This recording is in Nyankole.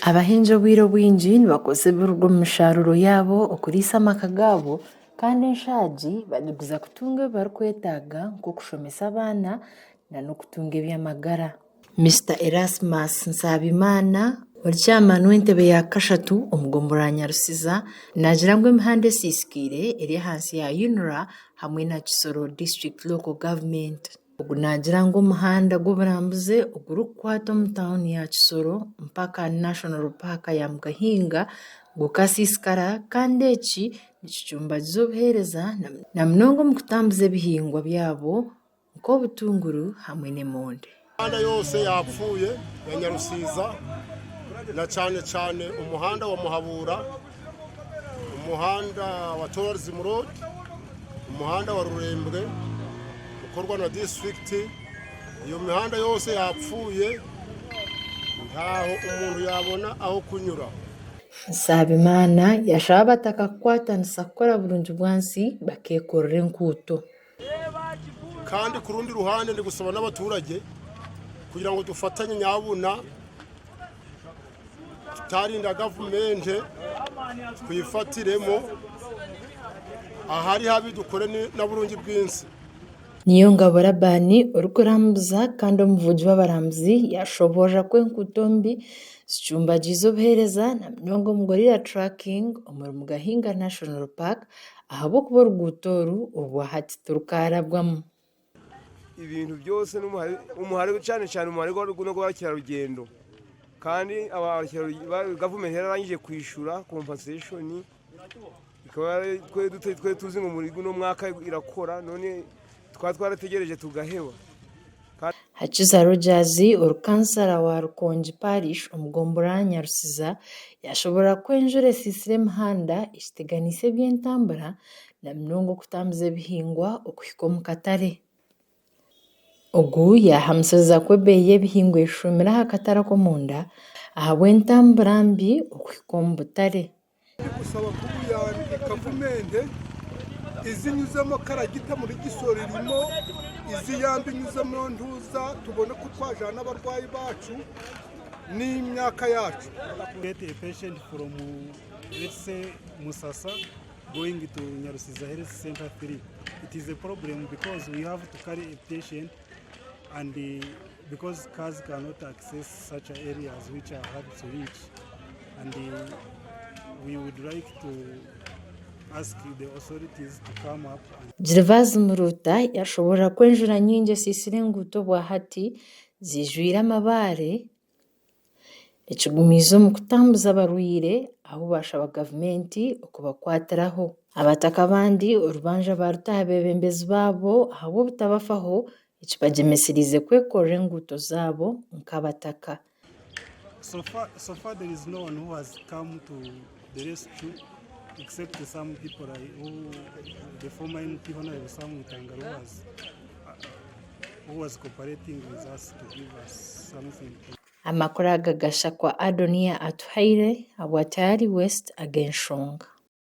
Abahingi obwire obwingi nibakozesa ebiruga omu mishaaruro yaabo okuriisa amaka gaabo kandi enshaagi bagiguza kutunga ebi barikwetaaga nk'okushomesa abaana n'okutunga eby'amagara. Mister Erasmus Nsabimana ori chairman w'entebe ya kashatu omu gombolola ya Nyarusiza naagira ngu emihanda esiisikaire eri ahansi ya UNRA hamwe na Kisoro District Local Government. Ogu naagira ngu omuhanda gw'oburambuzi ogurikukwata omu tauni ya Kisoro mpaka National Park ya Mgahinga gukasiisikara kandi eki nikicumbagiza obuheereza na munonga omu kutambuza ebihingwa byabo nk'obutunguru hamwe n'emondi. Emihanda yose yapfuye ya Nyarusiza na cyane cyane omuhanda wa Muhabura, omuhanda wa Tourism Road, omuhanda wa Rurembwe gukorwa na disiturikiti. Eyo mihanda yose yapfuye ntaho omuntu yabona aho kunyura. Nsabimana yashaba abataka kukwatanisa kukora burungi bwansi bakekorera enkuuto. Kandi ku rundi ruhande ndigusaba n'abaturage kugira ngu tufatanye nyabuna tutarinda gavumenti twifatiremo ahari habi dukore na burungi bw'ensi. Niyongabo Laban orikurambuza kandi omuvugi w'abarambuzi yashoboorora ku enguuto mbi zicumbagiize obuheereza na munonga omu Gorilla Tracking omuri Mgahinga National Park ahabw'okuba oruguuto oru obwahati tirukaarabwamu. Ebintu byose n'omuhare cyane cyane omuhare gw'abakerarugendo kandi gavumenti yararangije kwishura kompaseshoni twe tuzi ngu muri guno mwaka irakora none tukaba twarategereje tugaheba. Hakiza Rogers ori kansara wa Rukongi Parish omu gombolola ya Nyarusiza yashoborora ku enjura esiisire emihanda ekiteganiise eby'entambura na munonga okutambuza ebihingwa okuhika omu katare. Ogu yahamisiriza ku ebeeyi y'ebihingwa eshuumire aha katare ak'omunda ahabw'entambura mbi okuhika omu butare. Ndikusaba ku obuyambi gavumenti izinyuzemu karagita muri Kisoro erimo iziyambe inyuzemu ntuza tubone oku twajana abarwayi bacu n'emyaka yacu. Get a patient from let's say Musasa going to Nyarusiza Health Center 3. It is a problem because we have to carry a patient and because cars cannot access such areas which are hard to reach and we would like to ask the authorities to come up and Gervase Muruuta yashoboorora ku enjura nyingi esiisire enguuto obwahati zijwire amabaare ekigumiize omu kutambuza abarwaire ahu baashaba gavumenti okubakwatiraho. Abataka abandi orubanja baaruta aha beebembezi baabo ahabw'obutabafaho Ekibagyemesereize kwekorera enguuto zaabo nk'abataka. So far, so far there is no one who has come to the rescue except some people like who, the former MP Honorable Sam Mutangala who was, uh, who was cooperating with us to give us something. Amakuru aga gashakwa Adonia Atuhaire habwa Tayari West ag'enshonga.